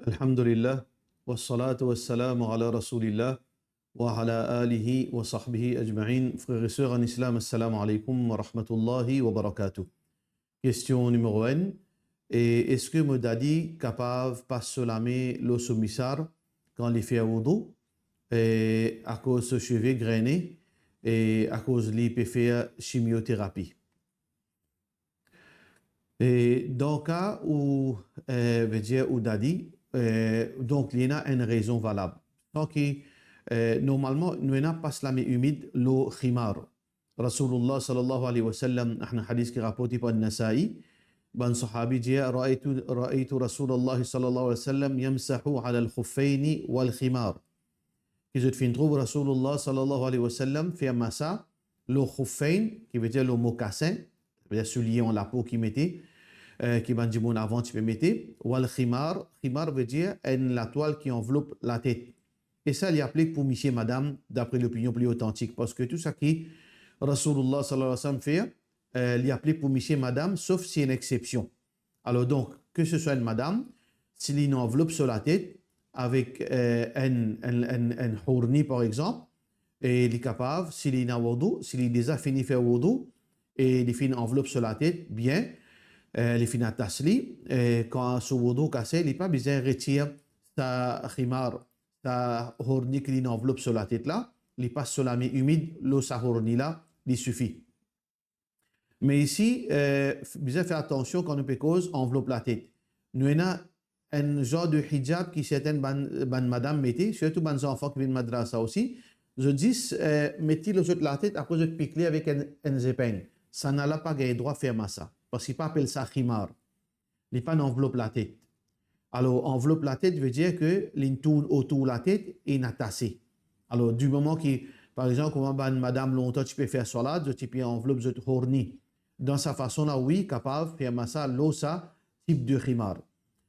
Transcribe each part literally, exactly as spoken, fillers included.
Alhamdulillah, wassalatu wassalamu ala rasoulillah, wa ala alihi wa sahbihi ajma'in. Frer e ser an Islam, assalamu alaykoum wa rahmatullahi wa barakatuh. Kestion nimero enn, e, eski mo dadi kapav pas so lame lor so misar kan li fer woudou, e, akoz so seve grene, e, akoz li pe fer chimioterapi? E dan ka ou, e, vedir ou dadi, e, donk li ena enn rezon valab. Donk, e, normalman, nou ena pas lame imid lor khimar. Rasoulillah sallallahu alayhi wa sallam, enn hadis ki raporte par Nasai, bann sahabi dir, "Ra'aytu, ra'aytu Rasoulillah sallallahu alayhi wa sallam yamsahu ala al-khuffayni wal khimar." Ki zot finn trouv Rasoulillah sallallahu alayhi wa sallam fer masa lor khuffayn, ki vedir lor mokasin, vedir soulie an lapo ki mete, e, ki bann dimoun avan ti pe mete, wal khimar, khimar vedir enn latwal ki anvlop latet. E sa, li aplik pou misie, madam, dapre lopinion pli otantik, parski tou seki Rasoulillah sallallahu alayhi wa sallam fer, e, li aplik pou misie, madam, sof si enn eksepsion. Alor donk, ke se swa enn madam, si li ena anvlop so latet avek, e, enn, enn, enn, enn hourni, par exanp, e li kapav, si li ena woudou, si li deza fini fer woudou, e li finn anvlop so latet bien, e, li finn atas li, e, kan so woudou kase, li pa bizin retir sa khimar, sa hourni ki li ena anvlop so latet la, li pas so lame imid lor sa hourni la, li sifi. Me isi, e, f-, bizin fer atansion kan nou pe koz anvlop latet. Nou ena enn zar de hijab ki sertenn bann, bann madam mete, sirtou bann zanfan ki vinn madrasa osi. Zot zis, e, met li lor zot latet, apre zot pik li avek enn, enn zepeng. Sa la pa gagn drwa fer masa, parski pa apel sa khimar. Li pa ena anvlop latet. Alor, anvlop latet vedir ke li tourn otour latet e li atase. Alor, di moman ki, par exanp, kouma bann madam lontan ti pe fer swalad, zot ti pe anvlop zot hourni. Dan sa fason la, wi, kapav fer masa lor sa tip de khimar.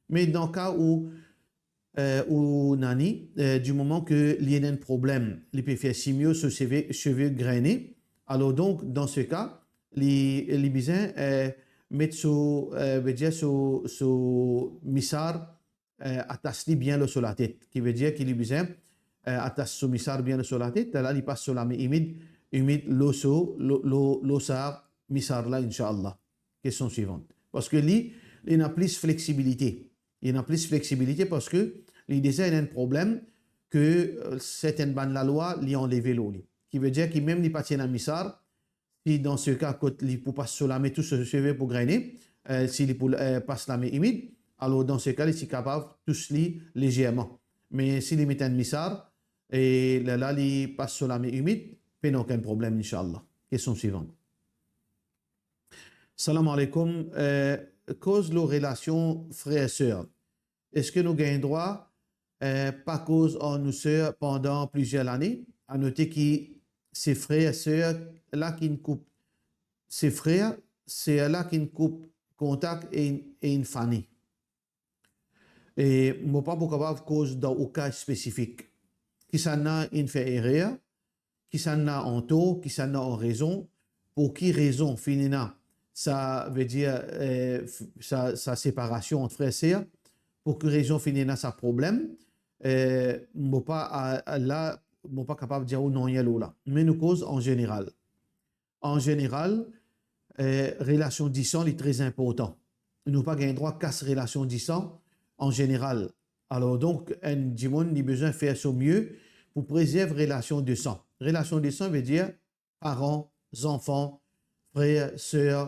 Me dan ka ou, e, ou nani, e, di moman ke li ena enn problem, li pe fer chimio, so seve, seve grene, alor donk, dan se ka, li, li bizin, e, met so, e, vedir so, so misar, e, atas li bien lor so latet, ki vedir ki li bizin, e, atas so misar bien lor so latet, la li pas so lame imid, imid lor so, lor, lor, lor sa misar la, inshallah. Kestion swivan. Parski li, li ena plis fleksibilite. Li ena plis fleksibilite parski li deza ena enn problem ke, e, sertenn bann lalwa, li anleve lor li. Ki vedir ki mem li pa ti ena misar, si dan se ka kot li pou pas so lame, tou so seve pou grene, e, si li pou, e, pas lame imid, alor dan se ka li ti kapav tous li lezerman. Me si li met enn misar, e lerla li pas so lame imid, pena okenn problem, inshallah. Kestion swivan. Salam aleykoum. E, koz lor relasion frer-ser. Eski nou gagn drwa, e, pa koz ar nou ser pandan plizier lane? Anote ki se frer-ser la ki inn koup, se frer-ser la ki inn koup kontak e, e inn fane. E mo pa pou kapav koz dan ou ka spesifik. Kisannla inn fer erer, kisannla an tor, kisannla an rezon, pou ki rezon finn ena sa, vedir, e, f-, sa, sa separasion ant frer-ser, pou ki rezon finn ena sa problem, e, mo pa, a, a, la, mo pa kapav dir ou nanye lor la. Me nou koz an zeneral. An zeneral, e, relasion disan li tre inportan. Nou pa gagn drwa kas relasion disan an zeneral. Alor donk, enn dimoun li bizin fer so mie pou prezerv relasion disan. Relasion disan vedir paran, zanfan, frer, ser,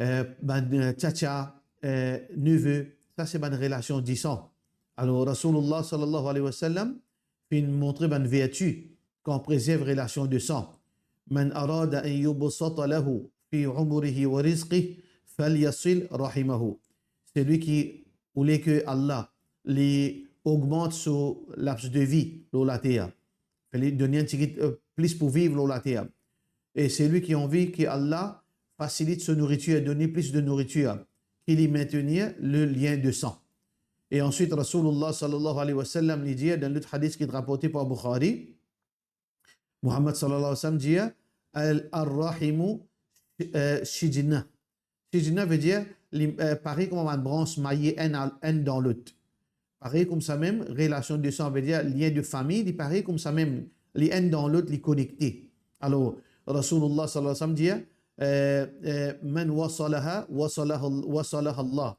e, bann, e, tia-tia, e, neve, sa se bann relasion disan. Alor, Rasoulillah sallallahu alayhi wa sallam finn montre bann verti kan prezerv relasion disan. "Man arada an yubsata lahu fi umrihi wa rizqihi, falyasil rahimahu." Selwi ki oule ki Allah li ogmant so laps de vi lor later, fer li donn li enn tigit, e, plis pou viv lor later. E selwi ki anvi ki Allah fasilit so nouritir, donn li plis de nouritir, ki li maintenir le lien de sang. E answit, Rasoulillah sallallahu alayhi wa sallam, li dir dan lot hadis ki raporte par Bukhari, Muhammad sallallahu alayhi wa sallam dir, "Al-, ar-rahimu, e, shijna." Shijna vedir, li, e, parey kouma bann brans maye enn al-, enn dan lot. parey koumsa mem, relasion de san, vedir lien de fami, li parey koumsa mem, li enn dan lot, li konekte. Alor, Rasoulullah sallallahu alayhi wa sallam dir, eh, eh, "Man wasalaha, wasalaha, wasalaha Allah."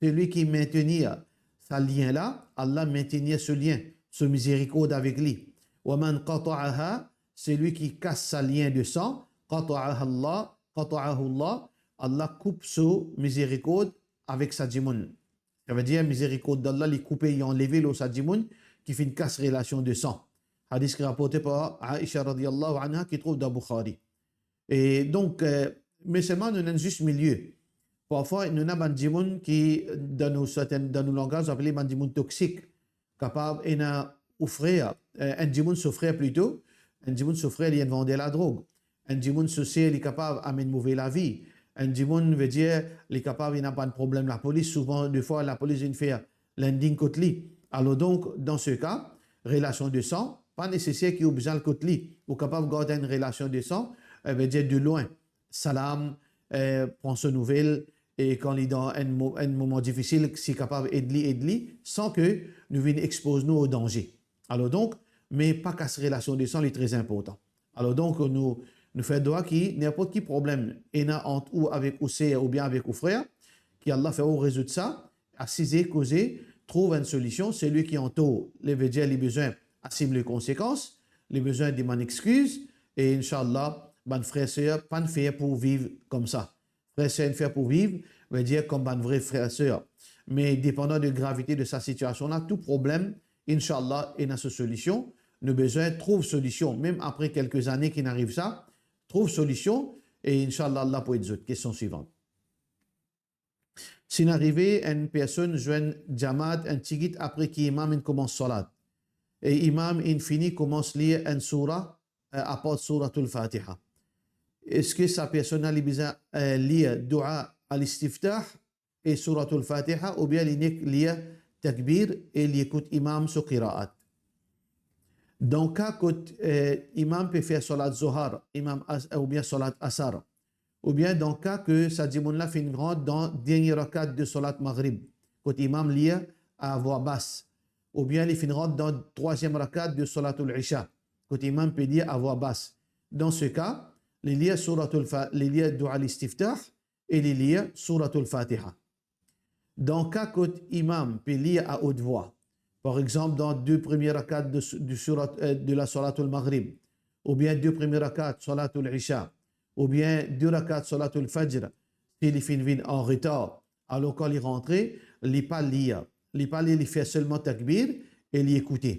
Selwi ki mentenir sa lien la, Allah mentenir so lien, so mizerikord avek li. "Wa man qata'aha", selwi ki kas sa lien de san, "qata'aha Allah, qata'ahu Allah", Allah koup so mizerikord avek sa dimoun. Savedir, mizerikord Allah, li koupe, li anleve lor sa dimoun ki finn kas relasion de san. Hadis ki raporte par Aisha radiyallahu anha, ki trouv dan Bukhari. E donk, eh, me selman nou ena enn zis milie. Parfwa, nou ena bann dimoun ki, dan nou serten, dan nou langaz, apele bann dimoun toksik. Kapav ena ou frer, eh, enn dimoun so frer plito, enn dimoun so frer, li enn vander ladrog. Enn dimoun so ser, li kapav amenn move lavi. Enn dimoun, vedir, li kapav ena bann problem lapolis, souvan, defwa, lapolis vinn fer landing kot li. Alor donk, dan se ka, relasion de san, pa neseser ki ou bizin al kot li. Ou kapav gard enn relasion de san, eh, vedir de lwin, salam, eh, pran so nouvel, e kan li dan enn mo-, enn moman difisil, si kapav ed li, ed li, san ke nou vinn expoz nou o danze. Alor donk, me pa kas relasion de san, li tre inportan. Alor donk, nou, nou fer dwa ki ninport ki problem ena ant ou avek ou ser oubien avek ou frer, ki Allah fer ou rezoud sa, asize, koze, trouv enn solision. Selwi ki an tor, li vedir li bizin asim le konsekans, li bizin demann exkiz, e inshallah, bann frer ser, pa'nn fer pou viv koumsa. Frer ser, inn fer pou viv, vedir kom bann vre frer ser. Me depandan de gravite de sa sitiasion la, tou problem, inshallah, ena so solision. Nou bizin trouv solision, mem apre kelke zane ki'nn ariv sa, trouv solision, e inshallah, Allah pou ed zot. Kestion swivan. Si inn arive enn personn zwenn jamaat enn tigit apre ki imam inn koumans salat, e imam inn fini koumans lir enn soura, eh, apar Souratul Fatiha, eski sa personn la, li bizin, eh, lir doua al-istiftah e Souratul Fatiha, oubien li nek lir takbir e li ekout imam so qiraat? Dan ka kot, eh, imam pe fer salat Zohar, imam As-, oubien salat Asar, oubien dan ka ke sa dimoun la finn rant dan dernie rakat de salat Maghrib, kot imam lir a vwa bas, oubien li finn rant dan trwaziem rakat de Salatul Isha, kot imam pe lir a vwa bas. Dan se ka, li lir Souratul Fa-, li lir Doua Listiftah e li lir Souratul Fatiha. Dan ka kot imam pe lir a ot vwa, par exanp, dan de premie rakat de, de surat, eh, de la Salatul Maghrib, oubien de premie rakat Salatul Isha, oubien de rakat Salatul Fajr, si li finn vinn an retar, alor kan li rantre, li pa lir. Li pa lir, li fer selman takbir e li ekoute.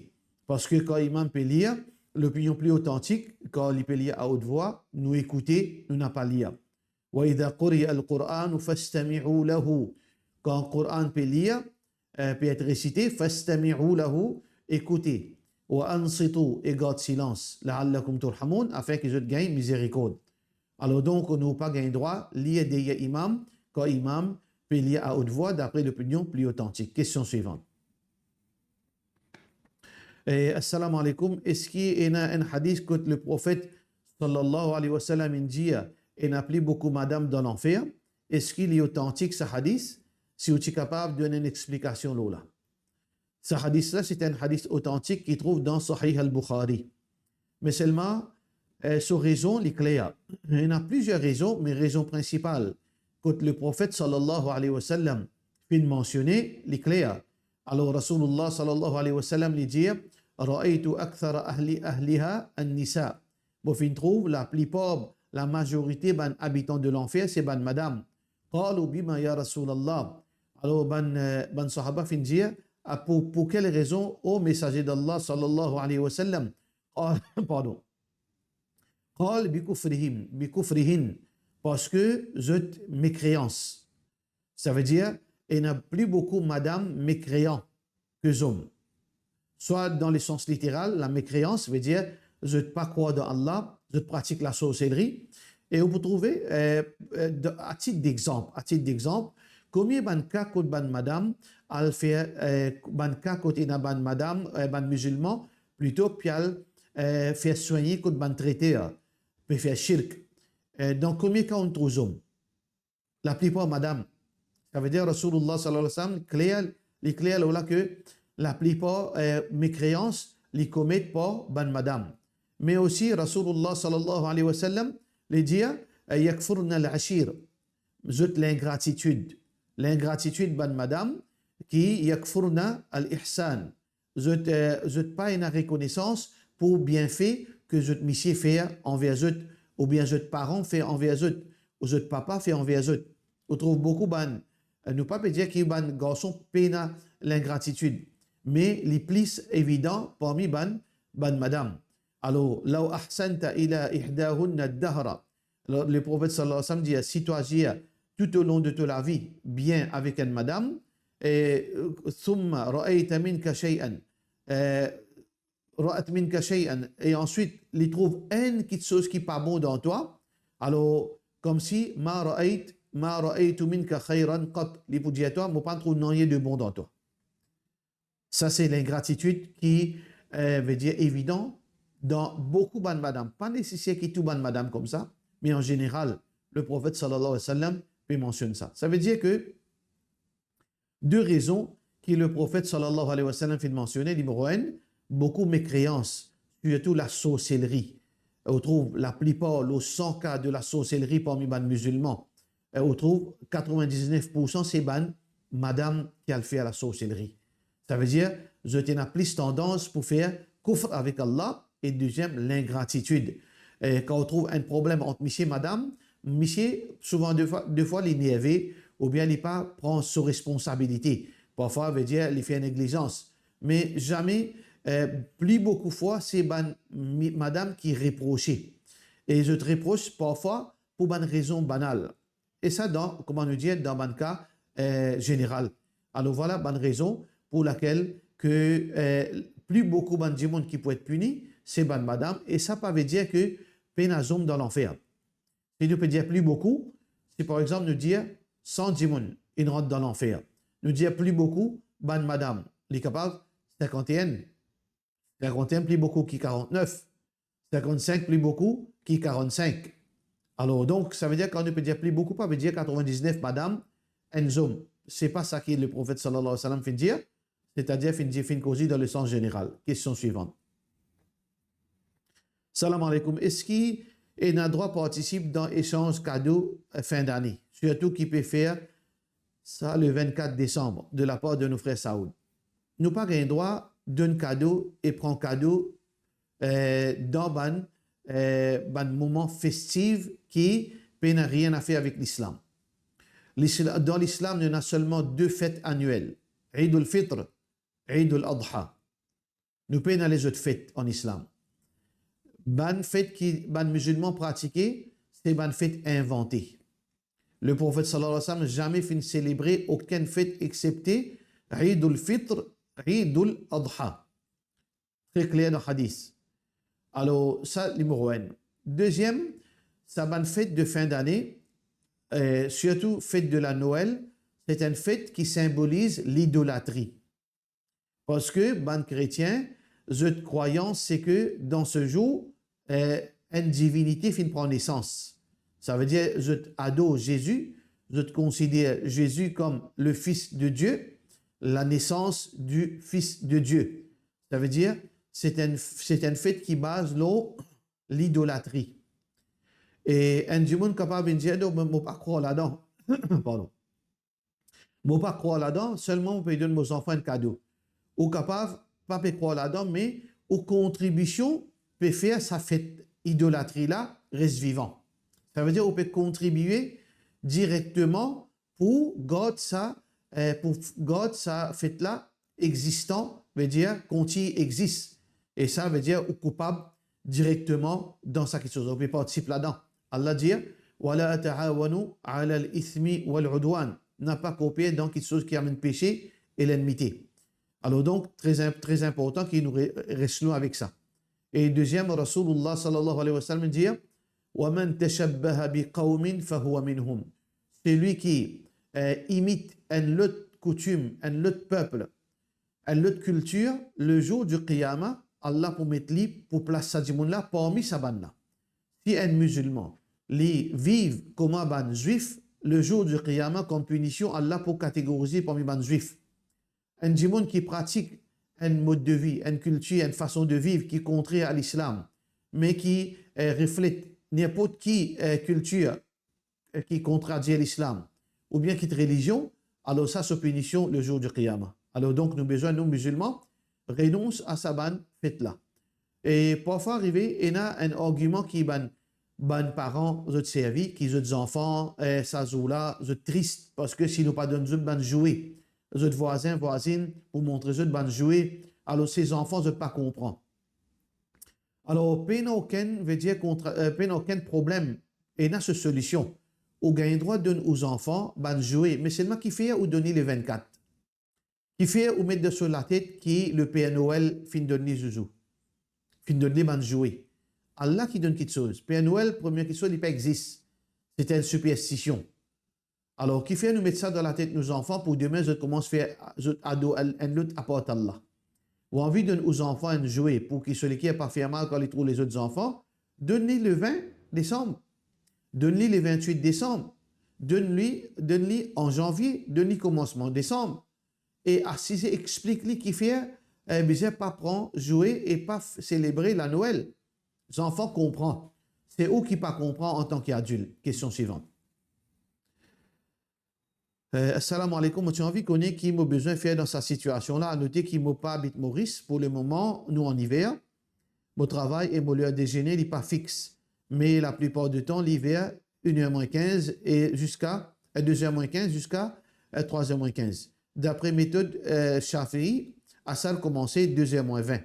Parski kan imam pe lir, lopinion pli otantik, kan li pe lir a ot vwa, nou ekoute, nou napa lir. "Wa idha quriya al-Qur'anu fastami'u lahu." Kan Qur'an pe lir, eh, pe et resite, "fastami'u lahu", ekoute. "Wa ansitu", e gard silans, "la'allakum turhamun", afin ki zot gagn mizerikord. Alor donk, nou pa gagn drwa lir deryer imam, kan imam pe lir a ot vwa, dapre lopinion pli otantik. Kestion swivan. Eh, assalamu alaikum. Eski ena enn hadis kot Leprofet, sallallahu alayhi wa sallam, inn dir, ena pli boukou madam dan lanfer? Eski li otantik, sa hadis? Si ou ti kapav donn enn explikasion lor la. Sa hadis la, se enn hadis otantik ki trouv dan Sahih al-Bukhari. Me selman, eh, so rezon, li kler. Ena plizier rezon, me rezon prinsipal, kot Leprofet, sallallahu alayhi wa sallam, finn mansione, li kler. Alor, Rasoulullah, sallallahu alayhi wa sallam, li dir, "Ra'aytu akthara ahli, ahliha an-nisa." Mo finn trouv laplipar, lamazorite bann abitan de lanfer, se bann madam. Qalu, "Bima ya Rasulallah?" Alor, bann, eh, bann sahaba finn dir, "A, pou, pou kel rezon, o Mesaze d'Allah, sallallahu alayhi wa sallam?" Qal-, pardon. Qal, "Bi kufrihin, bi kufrihin." Parski zot mekreans. Savedir, ena pli boukou madam mekrean ke zom. Swa dan lesans literal, lamekreans, vedir, zot pa krwar dan Allah, zot pratik lasorselri. E ou pou trouve, eh, eh, dan, a tit degzanp, a tit degzanp, konbien bann ka kot bann madam al fer, eh, bann ka kot ena bann madam, eh, bann mizilman, plito pe al, eh, fer swanye kot bann treter, pe fer shirk. Eh, dan konbien ka ou trouv zom? Laplipar madam. Savedir Rasoulullah, sallallahu alayhi wa sallam, kler, li kler lor la ke laplipar, eh, mekreans li komet par bann madam. Me osi, Rasoulullah sallallahu alayhi wa sallam, li dir, eh, yakfurna al-ashir, zot lingratitid. Lingratitid bann madam ki yakfurna al-ihsan. Zot, eh, zot pa ena rekonesans pou bienfe ke zot misie fer anver zot, oubien zot paran fer anver zot, ou zot papa fer anver zot. Ou trouv boukou bann, eh, nou pa pe dir ki bann garson pena lingratitid, me li plis evidan parmi bann, bann madam. Alor, law ahsanta ila ihdahunna ad-dahra. Alor, le Profet sallallahu alayhi wa sallam dir, si to azir tout au long de to lavi bien avek enn madam, e, thumma ra'ayta minka shay'an, e, ra'at minka shay'an, e answit, li trouv enn kitsoz ki pa bon dan twa, alor, koumsi, ma ra'ayt, ma ra'aytu minka khayran qat, li pou dir twa, mo pa trouv nanye de bon dan twa. Sa se lingratitid ki, eh, ve dir evidan dan boukou bann madam. Pa neseser ki tou bann madam koumsa, me an zeneral, le Profet sallallahu alayhi wa sallam pe mansionn sa. Sa ve dir ke de rezon ki le Profet sallallahu alayhi wa sallam finn mansione, nimero enn, boukou mekreans, sirtou lasorselri. Ou trouv laplipar, lor san ka de lasorselri parmi bann mizilman, eh, ou trouv katrevin-diznef poursan se bann madam ki al fer lasorselri. Sa ve dir, zot ena plis tandans pou fer koufr avek Allah, e deziem, lingratitid. E kan ou trouv enn problem ant misie, madam, misie, souvan defwa, defwa li nerve, oubien li pa pran so responsabilite. Parfwa, ve dir, li fer neglizans. Me zame, eh, pli boukou fwa, se bann mi-, madam ki reprose. E zot repros parfwa pou bann rezon banal. E sa dan, kouma nou dir, dan bann ka, eh, zeneral. Alor, vwala bann rezon pou lakel ke, eh, pli boukou bann dimoun ki pou et pini, se bann madam, e sa pa ve dir ke pena zom dan lanfer. Si nou pe dir pli boukou, si par exanp nou dir san dimoun inn rant dan lanfer, nou dir pli boukou bann madam, li kapav sinkant-e-enn, sinkant-e-enn pli boukou ki karant-nef, sinkant-sink pli boukou ki karant-sink. Alor, donk, sa ve dir, kan nou pe dir pli boukou, pa ve dir katrevin-diznef madam, enn zom. Se pa sa ki le Profet sallallahu alayhi wa sallam finn dir, setadir finn dir, finn koze dan le sans zeneral. Kestion swivan. Salam aleykoum. Eski ena drwa partisip dan esanz kado, eh, fin dane, sirtou ki pe fer sa le vennkat desanm, de lapar de nou frer Saoud? Nou pa gagn drwa donn kado e pran kado, eh, dan bann, eh, bann moman festif ki pena nanye a fer avek Lislam. Lisla-, dan Lislam, nou ena selman de fet aniel, Eid al-Fitr, Eid al-Adha. Nou pena lezot fet an Islam. Bann fet ki bann mizilman pratike, se bann fet invante. Le Profet sallallahu alayhi wa sallam zame finn selebre okenn fet exsepte Eid al-Fitr, Eid al-Adha. Tre kler dan hadis. Alor, sa, nimero enn. Deziem, sa bann fet de fin dane, eh, sirtou fet de la Noel, se enn fet ki sinboliz lidolatri. Parski bann kretien, zot krwayans se ke dan se zour, eh, enn divinite finn pran nesans. Sa ve dir zot ador Zezi, zot konsider Zezi kom le Fils de Dieu, la naissance du Fils de Dieu. Sa ve dir, se enn, se enn fet ki baz lor lidolatri. E enn dimoun kapav vinn dir, "Non, mo, mo pa krwar ladan." Pardon. "Mo pa krwar ladan, selman mo pe donn mo zanfan enn kado." Ou kapav pa pe krwar ladan, me ou kontribision pe fer sa fet idolatri la res vivan. Sa ve dir ou pe kontribie direkteman pou gard sa, eh, pou f-, gard sa fet la exzistan, ve dir kontign exzis. E sa ve dir ou koupab direkteman dan sa kiksoz, ou pe partisip ladan. Allah dir, "Wa la ta'awanu 'ala al-ithmi wal-'udwan." Napa koper dan kiksoz ki amenn pese e lennmite. Alor donk, tre inp-, tre inportan ki nou re-, res lwen avek sa. E deziem, Rasoulullah sallallahu alayhi wa sallam dir, "Wa man tashabbaha bi qawmin fahuwa minhum." Selwi ki, eh, imit enn lot koutim, enn lot pep, enn lot kiltir, le zour di Qiyama, Allah pou met li pou plas sa dimoun la parmi sa bann la. Si enn mizilman, li viv kouma bann Zwif, le zour di Qiyama, kom pinision, Allah pou kategorize parmi bann Zwif. Enn dimoun ki pratik enn mod de vi, enn kiltir, enn fason de viv ki kontrer a lislam, me ki, eh, reflet ninport ki, eh, kiltir, eh, ki kontradir lislam, oubien kit relizion, alor sa so pinision le zour di Qiyama. Alor donk, nou bizin, nou mizilman, renons a sa bann fet la. E parfwa arive, ena enn argiman ki bann, bann paran zot servi, ki zot zanfan, eh, sa zour la, zot tris, parski si nou pa donn zot bann zoue, zot vwazin, vwazinn pou montre zot bann zoue, alor se zanfan zot pa konpran. Alor, pena okenn, vedir kontra-, eh, pena okenn problem, ena so solision. Ou gagn drwa donn ou zanfan bann zoue, me selman kifer ou donn li le vennkat? Kifer ou met dan so latet ki le Père Noël finn donn li zouzou, finn donn li bann zoue? Allah ki donn kitsoz. Père Noël, premie kitsoz, li pa exis. Se enn siperstision. Alor, kifer nou met sa dan latet nou zanfan pou demin zot koumans fer zot ador enn, enn lot apar Allah? Ou anvi donn ou zanfan enn zoue pou ki so leker pa fer mal kan li trouv lezot zanfan, donn li le vin desanm, donn li le vintwit desanm, donn li, donn li an zanvie, donn li koumansman desanm. E asize, explik li kifer, eh, bizin pa pran zoue e pa f-, selebre Lanoel. Zanfan konpran. Se ou ki pa konpran antan ki adilt. Kestion swivan. Eh, assalamu alaikum, mo ti anvi kone ki mo bizin fer dan sa sitiasion la. Anote ki mo pa abit Moris, pou le moman nou an iver. Mo travay e mo ler dezene li pa fix, me laplipar de tan li ver inn er mwin kinz e ziska, eh, de zer mwin kinz ziska, eh, trwa zer mwin kinz. Dapre metod, eh, Shafi'i, asar koumanse de zer mwin vin.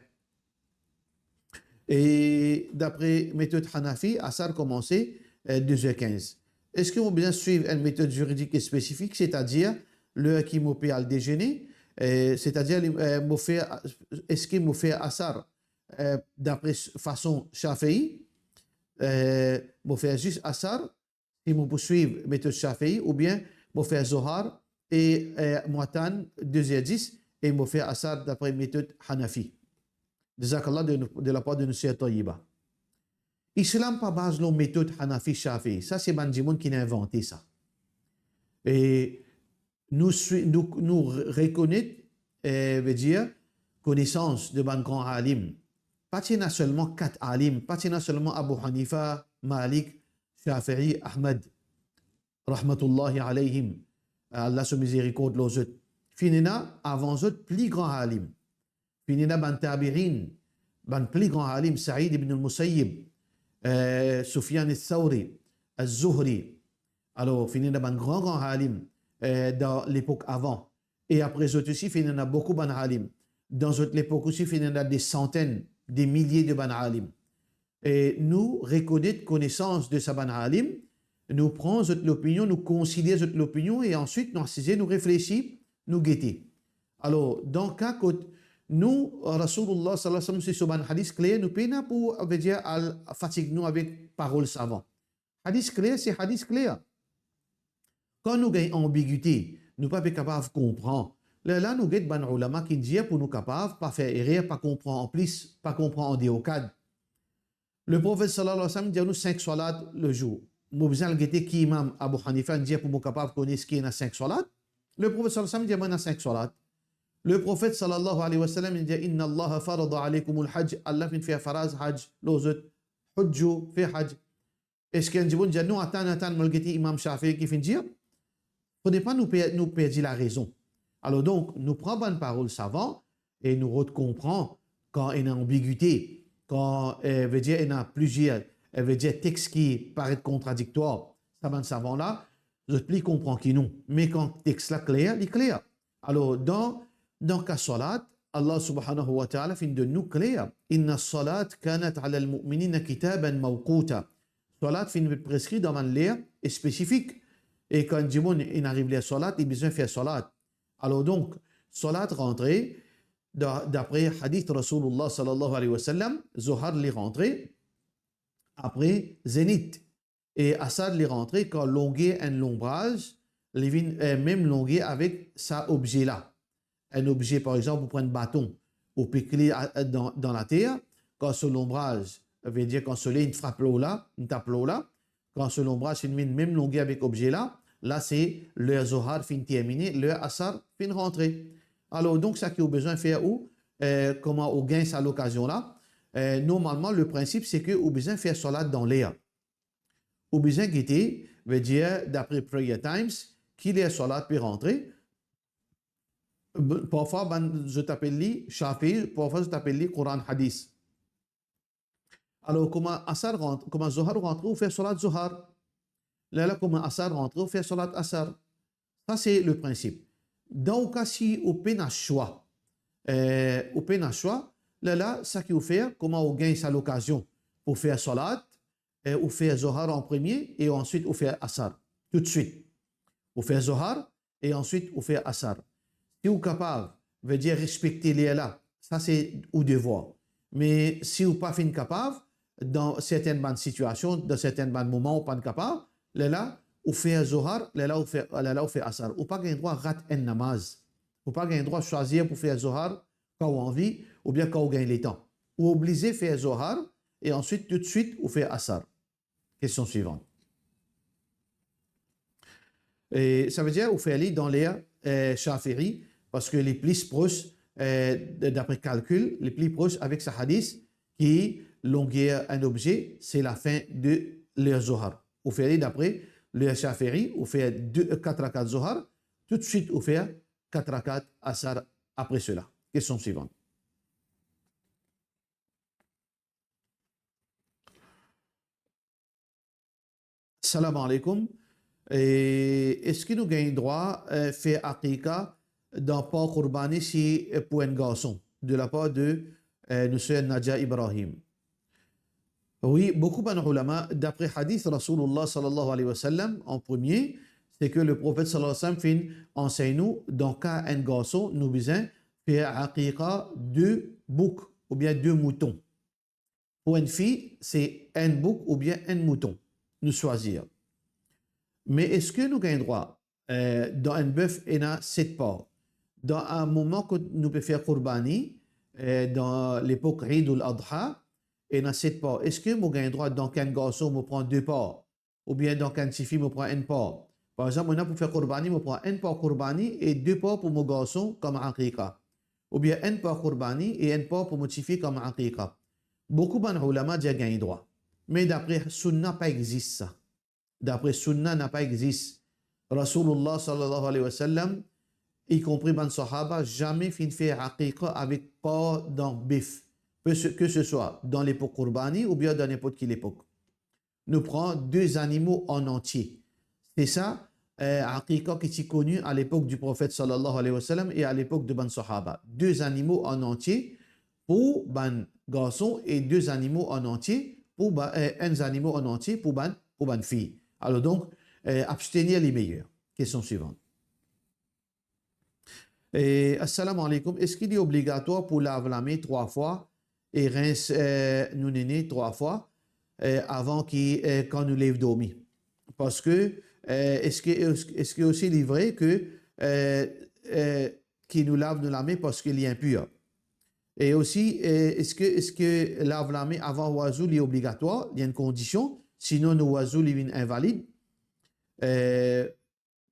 E dapre metod Hanafi, asar koumanse, eh, de zer kinz. Eski mo bizin swiv enn metod ziridik spesifik, setadir ler ki mo pe al dezene, eh, setadir li, eh, mo fer, eski mo fer asar, eh, dapre s-, fason Shafi'i, eh, mo fer zis asar, si mo pou swiv metod Shafi'i, oubien mo fer Zohar e, eh, mo atann de zer dis e mo fer asar dapre metod Hanafi. Jazakallah de, de lapar de nou ser Tayyiba. Islam pa baz lor metod Hanafi, Shafi'i. Sa se bann dimoun ki inn invante sa. E nou swi-, nou, nou rekonet, eh, vedir, konesans de bann gran alim. Pa ti ena selman kat alim, pa ti ena selman Abu Hanifa, Malik, Shafi'i, Ahmad, rahmatullahi alayhim, Allah so mizerikord lor zot. Finn ena avan zot pli gran alim. Finn ena bann tabi'in, bann pli gran alim, Sa'id ibn al-Musayyib, eh, Sufyan ath-Thawri, az-Zuhri. Alor, finn ena bann gran, gran alim, eh, dan lepok avan. E apre zot osi, finn ena boukou bann alim. Dan zot lepok osi, finn ena de santenn, de milie de bann alim. E nou rekonet konesans de sa bann alim, nou pran zot lopinion, nou konsider zot lopinion e answit nou asize, nou reflesi, nou gete. Alor, dan ka kot nou, Rasoulullah sallallahu alayhi wa sallam, si so bann hadis kler, nou pena pou, vedir, al fatig nou avek parol savan. Hadis kler, se hadis kler. Kan nou gagn anbigite, nou pa pe kapav konpran, lerla nou get bann oulama ki dir pou nou kapav pa fer erer, pa konpran anplis, pa konpran an deor kad. Le Profet sallallahu alayhi wa sallam dir nou sink swalat le zour. Mo bizin al gete ki Imam Abu Hanifa inn dir pou mo kapav kone eski ena sink swalat. Le Profet sallallahu alayhi wa sallam dir mwa ena sink swalat. Le Profet sallallahu alayhi wa sallam inn dir, "Inna Allaha farada alaykumul hajj." Allah finn fer faraz hajj lor zot. Hujju, fer hajj. Eski enn dimoun dir, "Non, atann, atann, mo al gete Imam Shafi'i ki finn dir"? Fode pa nou per-, nou perdi larezon. Alor donk, nou pran bann parol savan e nou rod konpran kan ena anbigite, kan, eh, vedir ena plizier, eh, vedir text ki paret kontradiktwar. Sa bann savan la, zot pli konpran ki nou. Me kan text la kler, li kler. Alor, dan, dan ka swalat, Allah subhanahu wa ta'ala finn donn nou kler, "Inna salat kanat alal mu'minina kitaban mawquta." Swalat finn preskri dan bann ler spesifik. E kan dimoun inn ariv ler swalat, li bizin fer swalat. Alor donk, swalat rantre, da-, dapre hadith Rasoulullah sallallahu alayhi wa sallam, Zohar li rantre apre zenit. E Asar li rantre kan longer enn lonbraz, li vinn, eh, mem longer avek sa obze la. Enn obze, par exanp, ou pran enn baton, ou pik li a, a, dan, dan later, kan so lonbraz, vedir kan soley inn frap lor la, inn tap lor la, kan so lonbraz finn vinn mem longer avek obze la, la se ler Zohar finn termine, ler Asar finn rantre. Alor, donk, sa ki ou bizin fer ou, eh, kouma ou gagn sa lokazion la, eh, normalman, le prinsip, se ke ou bizin fer salat dan ler. Ou bizin gete, vedir, dapre Prayer Times, ki ler salat pe rantre. B-, parfwa, bann, zot apel li Shafi'i, parfwa, zot apel li Quran Hadith. Alor, kouma Asar rant-, kouma Zohar rantre, ou fer salat Zohar. Lerla, kouma Asar rantre, ou fer salat Asar. Sa, se le prinsip. Dan ou ka, si ou pena swa, eh, ou pena swa, lerla, sa ki ou fer, kouma ou gagn sa lokazion pou fer salat, eh, ou fer Zohar an premie e answit ou fer Asar. Toutswit. Ou fer Zohar, e answit ou fer Asar. Si ou kapav, vedir respekte ler la, sa se ou devwar. Me si ou pa finn kapav, dan sertenn bann sitiasion, dan sertenn bann moman ou pa'nn kapav, lerla ou fer Zohar, lerla ou fer, lerla ou fer Asar. Ou pa gagn drwa rat enn namaz. Ou pa gagn drwa swazir pou fer Zohar kan ou anvi, oubien kan ou gagn letan. Ou oblize fer Zohar e answit toutswit ou fer Asar. Kestion swivan. E sa vedir ou fer li dan ler, eh, Shafi'i, parski li pli pros, eh, d-, dapre kalkil, li pli pros avek sa hadith ki longer enn obze, se lafin de ler Zohar. Ou fer li dapre ler Shafi'i, ou fer de, kat rakat Zohar, toutswit ou fer kat rakat Asar apre sela. Kestion swivan. Salam aleykoum. E eski nou gagn drwa, eh, fer aqiqa dan par kourbani si, eh, pou enn garson, de lapar de, eh, nou ser Nadia Ibrahim? Wi, boukou bann oulama, dapre hadith Rasoulillah sallallahu alayhi wa sallam, an premie, se ke le Profet sallallahu alayhi wa sallam finn ansegn nou, dan ka enn garson, nou bizin fer aqiqa de bouk oubien de mouton. Pou enn fi, se enn bouk oubien enn mouton, nou swazir. Me eski nou gagn drwa, eh, dan enn bef ena set par? Dan enn moman kot nou pe fer kourbani, eh, dan lepok Eid al-Adha, ena set par. Eski mo gagn drwa dan enn garson mo pran de par? Oubien dan enn tifi mo pran enn par? Par exanp, mo ena pou fer kourbani, mo pran enn par kourbani e de par pou mo garson kom aqiqa. Oubien enn par kourbani e enn par pou mo tifi kom aqiqa. Boukou bann oulama dir gagn drwa. Me dapre sunna pa exist sa. Dapre sunna napa exist. Rasoulillah sallallahu alayhi wa sallam, ikonpri bann sahaba, zame finn fer aqiqa avek par dan bef, ke se, ke se swa dan lepok kourbani oubien dan ninport ki lepok. Nou pran de zanimo an antie. Se sa, eh, aqiqa ki ti koni a lepok di Profet sallallahu alayhi wa sallam e a lepok de bann sahaba. De zanimo an antie pou bann garson e de zanimo an antie pou ba-, eh, enn zanimo an antie pou bann, pou bann fi. Alor donk, eh, abstenir li meyer. Kestion swivan. Eh, assalamu alaikum. Eski li obligatwar pou lav lame trwa fwa e rins, eh, nou nene trwa fwa, eh, avan ki, eh, kan nou lev dormi? Parski, eh, eski, eski osi li vre ke, eh, eh, ki nou lav nou lame parski li inpir? E osi, eh, eski, eski lav lame avan wazou li obligatwar, li enn kondision, sinon nou wazou li vinn invalid? Eh,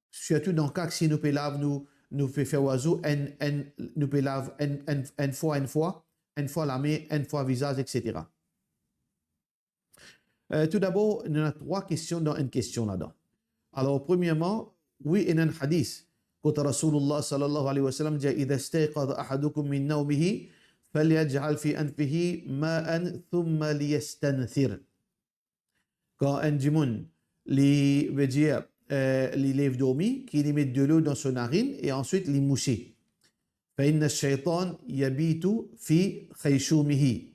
sirtou dan ka ki si nou pe lav nou, nou pe fer wazou enn, enn, nou pe lav enn, enn, enn fwa, enn fwa, enn fwa lame, enn fwa vizaz, et cetera. Eh, toudabor, nou ena trwa kestion dan enn kestion ladan. Alor, premierman, wi, ena enn hadis kot Rasoulillah sallallahu alayhi wa sallam dir, "Idha istayqadha ahadukum min nawmihi, falyaj'al fi anfihi ma'an thumma liyastanthir." Kan enn dimoun, li, vedir, eh, li lev dormi, ki li met delo dan so narinn e answit li mouse. Fa inna shaytan yabitu fi khayshumihi.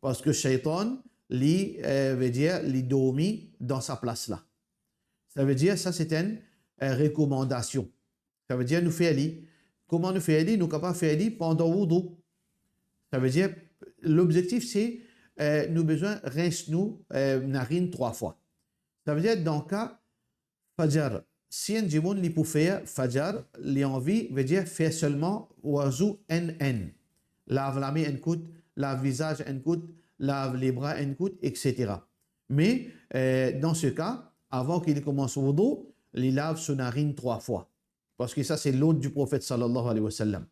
Parski shaytan, li, eh, vedir, li dormi dan sa plas la. Savedir, sa se enn, eh, rekomandasion. Savedir, nou fer li. Kouma nou fer li? Nou kapav fer li pandan woudou. Savedir, lobzektif se, eh, nou bizin rins nou, eh, narinn trwa fwa. Savedir, dan ka fajar, si enn dimoun li pou fer fajar, li anvi, vedir, fer selman wazou enn enn. Lav lame enn kout, lav vizaz enn kout, lav lebra enn kout, et cetera. Me, eh, dan se ka, avan ki li koumans woudou, li lav so narinn trwa fwa. Parski sa se lord di Profet sallallahu alayhi wa sallam.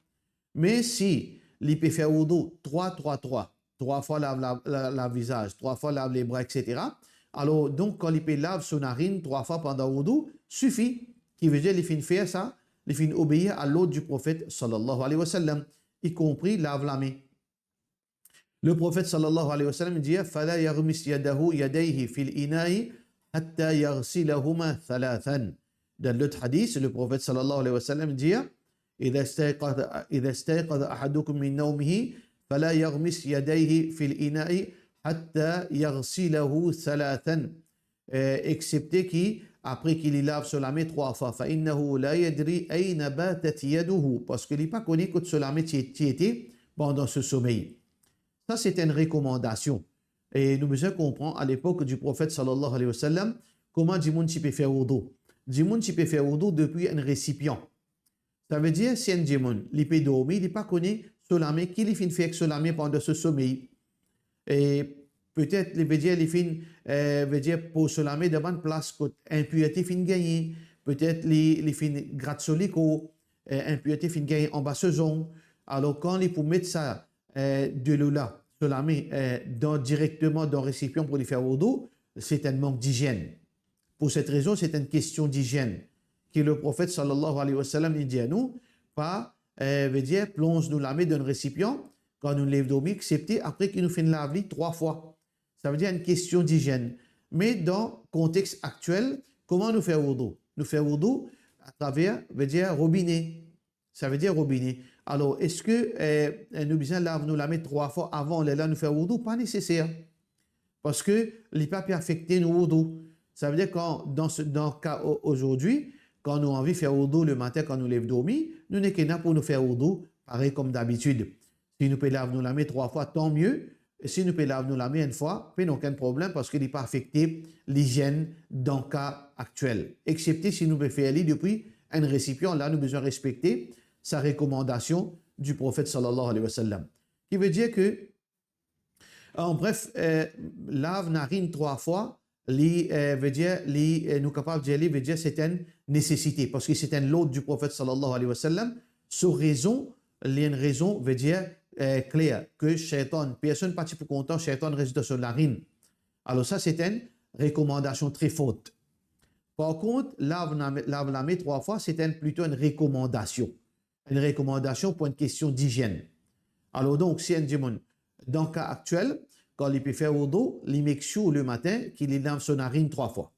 Me si, li pe fer woudou trwa, trwa, trwa, trwa fwa lav, lav, lav, lav vizaz, trwa fwa lav lebra, et cetera. Alor, donk, kan li pe lav so narin trwa fwa pandan woudou, sifi, ki vedir li finn fer sa, li finn obeir a lord di Profet, sallallahu alayhi wa sallam, y compris lav lame. Le Profet, sallallahu alayhi wa sallam, dir, "Fala yaghmis yadahu, yadayhi fil ina'i hatta yaghsilahuma thalathan." Dan lot hadis, le Profet, sallallahu alayhi wa sallam, dir, "Idha istayqadha, idha istayqadha ahadukum min nawmihi, fala yaghmis yadayhi fil ina'i hatta yaghsilahu thalathan." Eh, excepte ki, apre ki li lav so lame trwa fwa, "Fa innahu la yadri ayna batat yaduhu," parski li pa kone kot so lame ti, ti ete pandan so somey. Sa, se enn rekomandasion. E nou bizin konpran, a lepok di Profet, sallallahu alayhi wa sallam, kouma dimoun ti pe fer woudou. Dimoun ti pe fer woudou depi enn resipian. Savedir, si enn dimoun, li pe dormi, li pa kone so lame, ki li finn fer ek so lame pandan so somey. E petet, li vedir, li finn, eh, vedir, poz so lame dan bann plas kot inpirte finn gagne, petet li, li finn grat so likor, eh, inpirte finn gagne anba so zong. Alor, kan li pou met sa, eh, delo la, so lame, eh, dan, direkteman dan resipian pou li fer woudou, se enn mank dizienn. Pou set rezon, se enn kestion dizienn ki le Profet, sallallahu alayhi wa sallam, li dir nou, pa, eh, vedir, plonz nou lame dan enn resipian kan nou lev dormi, excepte apre ki nou finn lav li trwa fwa. Savedir enn kestion dizienn. Me dan kontex aktiel, kouma nou fer woudou? Nou fer woudou atraver, vedir, robine. Savedir robine. Alor, eski, eh, nou bizin lav nou lame trwa fwa avan, lerla nou fer woudou? Pa neseser. Parski li pa pe afekte nou woudou. Savedir kan, dan se, dan ka o-, azordi, kan nou anvi fer woudou lematin, kan nou lev dormi, nou nek ena pou nou fer woudou, parey kom dabitid. Si nou pe lav nou lame trwa fwa, tan mie. E si nou pe lav nou lame enn fwa, pena okenn problem, parski li pa afekte lizienn dan ka aktiel. Excepte si nou pe fer li depi enn resipian, la nou bizin respekte sa rekomandasion di Profet, sallallahu alayhi wa sallam. Ki vedir ke, an bref, eh, lav narin trwa fwa, li, eh, vedir, li, eh, nou kapav dir li, vedir, se enn nesesite, parski se enn lord di Profet, sallallahu alayhi wa sallam. So rezon, li enn rezon, vedir, eh, kler, ke Shaytan, personn pa ti pou kontan Shaytan res dan so narin. Alor sa, se enn rekomandasion tre fort. Par kont, lav lame, lav lame trwa fwa, se enn, plito enn rekomandasion. Enn rekomandasion pou enn kestion dizienn. Alor donk, si enn dimoun, dan ka aktiel, kan li pe fer woudou, li make sure lematin ki li lav so narin trwa fwa.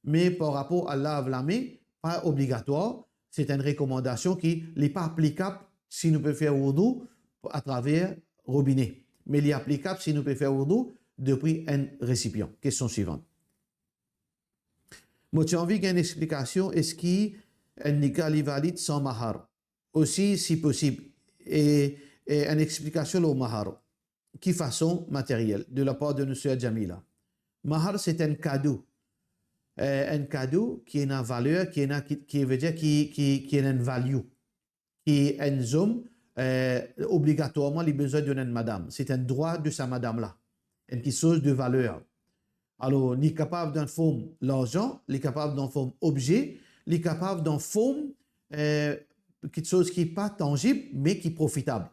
Me par rapor a lav lame, pa obligatwar, se enn rekomandasion ki li pa aplikab si nou pe fer woudou atraver robine. Me li aplikab si nou pe fer woudou depi enn resipian. Kestion swivan. Mo ti anvi gagn enn explikasion, eski enn nika li valid san mahar? Osi, si posib, e, e enn explikasion lor mahar. Ki fason? Materiel, de la par de nou ser Jamila. Mahar, se enn kado. Eh, enn kado ki ena valer, ki ena, ki, ki vedir ki, ki, ki ena enn value. Ki enn zom, eh, obligatwarman li bizin donn enn madam. Se enn drwa de sa madam la. Enn kiksoz de valer. Alor, li kapav dan form larzan, li kapav dan form obze, li kapav dan form, eh, kiksoz ki pa tanzib, me ki profitab.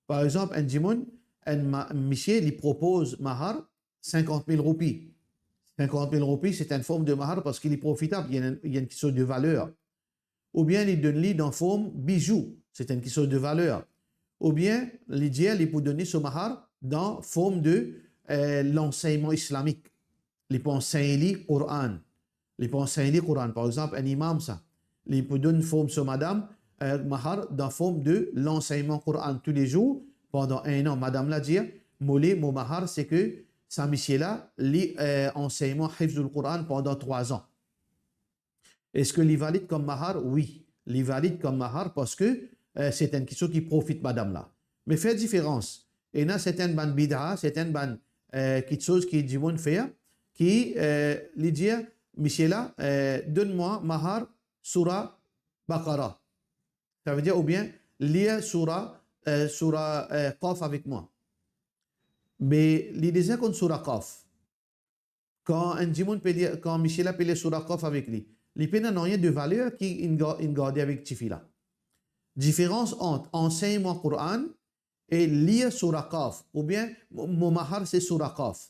Par exanp, enn dimoun, enn ma-, misie, li propoz mahar sinkant mil roupi. Sinkant mil roupi, se enn form de mahar parski li profitab, li ena, li ena kiksoz de valer. Oubien li donn li dan form bizou, se enn kiksoz de valer. Oubien li dir li pou donn li so mahar dan form de, eh, lansegnman islamik. Li pou ansegn li Koran. Li pou ansegn li Koran. Par exanp, enn imam sa, li pou donn form so madam, eh, mahar dan form de lansegnman Koran toulezour pandan enn an. Madam la dir, "Mo le, mo mahar, se ke sa misie la, li, eh, ansegnman Hifzul Koran pandan trwa an." Eski li valid kom mahar? Wi, li valid kom mahar parski, eh, se enn kiksoz ki profit madam la. Me fer diferans. Ena sertin bann bida, sertin bann, eh, kiksoz ki dimoun fer, ki, eh, li dir, "Misie la, eh, donn mwa mahar soura Baqara." Savedir, oubien, lir soura, eh, soura, eh, Qaf avek mwa. Me li deza konn soura Qaf. Kan enn dimoun pe lir, kan misie la pe lir soura Qaf avek li, li pena nanye de valer ki inn ga-, inn garde avek tifi la. Diferans ant ansegn mwa Koran e lir Sura Qaf, oubien mo, mo mahar se Sura Qaf.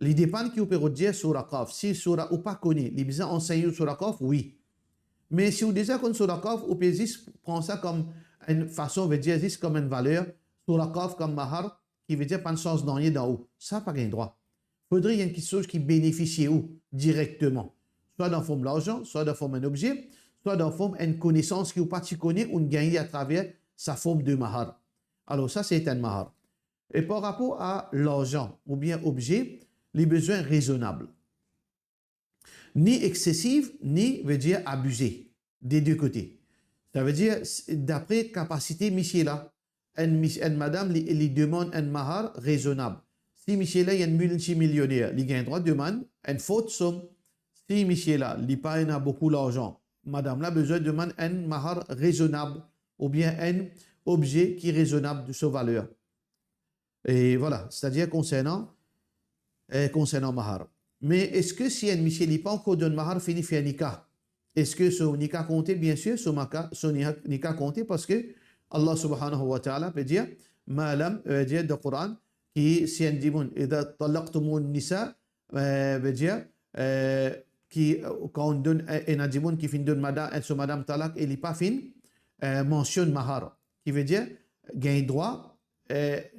Li depann ki ou pe rod dir Sura Qaf. Si Sura ou pa kone, li bizin ansegn ou Sura Qaf, wi. Me si ou deza konn Sura Qaf, ou pe zis pran sa kom enn fason, vedir zis kom enn valer, Sura Qaf kom mahar, ki vedir pa sanz nanye dan ou. Sa pa gagn drwa. Fodre li enn kiksoz ki benefisie ou direkteman, swa dan form larzan, swa dan form enn obze, swa dan form enn konesans ki ou pa ti kone, ou gagn li atraver sa form de mahar. Alor sa se enn mahar. E par rapor a larzan oubien obze, li bizin rezonab. Ni eksesif, ni, vedir, abize, de de kote. Savedir, s-, dapre kapasite misie la. Enn mis-, enn madam, li, li demann enn mahar rezonab. Si misie la, li enn miltimilioner, li gagn drwa demann enn fort som. Si misie la, li pa ena boukou larzan, madam la bizin demann enn mahar rezonab, oubien enn obze ki rezonab de so valer. E vwala, setadir konsernan, eh, konsernan mahar. Me eski si enn misie li pa ankor donn mahar, fini fer nika, eski so nika konte? Biensir, so maka-, so nika, nika konte, parski Allah subhanahu wa ta'ala pe dir, ma lam, eh, dir dan Koran, ki si enn dimoun, idha talaqtumun nisa, eh, vedir, eh, ki, eh, kan ou donn, eh, ena dimoun ki finn donn mada-, eh, so madam talak e li pa finn, eh, mansionn mahar, ki vedir, gagn drwa, eh,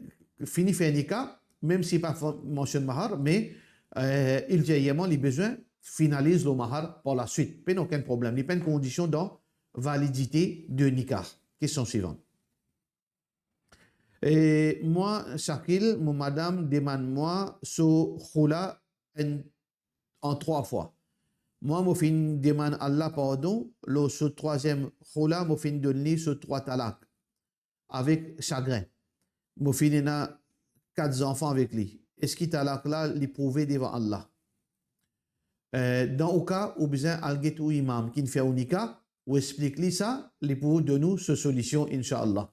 fini fer nika, mem si pa fa-, mansionn mahar, me, eh, ilterierman, li bizin finaliz lor mahar par laswit. Pena okenn problem. Li pa enn kondision dan validite de nika. Kestion swivan. E mwa, Shakil, mo madam demann mwa so khoula enn, an trwa fwa. Mwa, mo finn demann Allah pardon, lor so trwaziem khoula, mo finn donn li so trwa talak avek sagrin. Mo finn ena kat zanfan avek li. Eski talak la, li prouve devan Allah? Eh, dan ou ka, ou bizin al get ou imam ki'nn fer ou nika, ou explik li sa, li pou donn ou so solision, inshallah.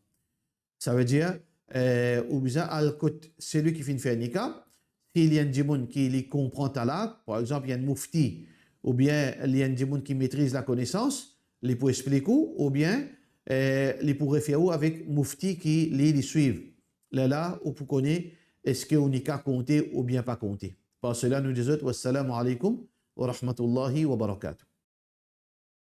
Savedir, eh, ou bizin al kot selwi ki finn fer nika, si li enn dimoun ki li konpran talak, par exanp, li enn mufti, oubien li enn dimoun ki metriz lakonesans, li pou explik ou, oubien, eh, li pou refer ou avek mufti ki li, li swiv. Lerla, ou pou kone eski ou nika konte oubien pa konte. Par sela, nou dir zot, wassalamu alaikum wa rahmatullahi wa barakatuh.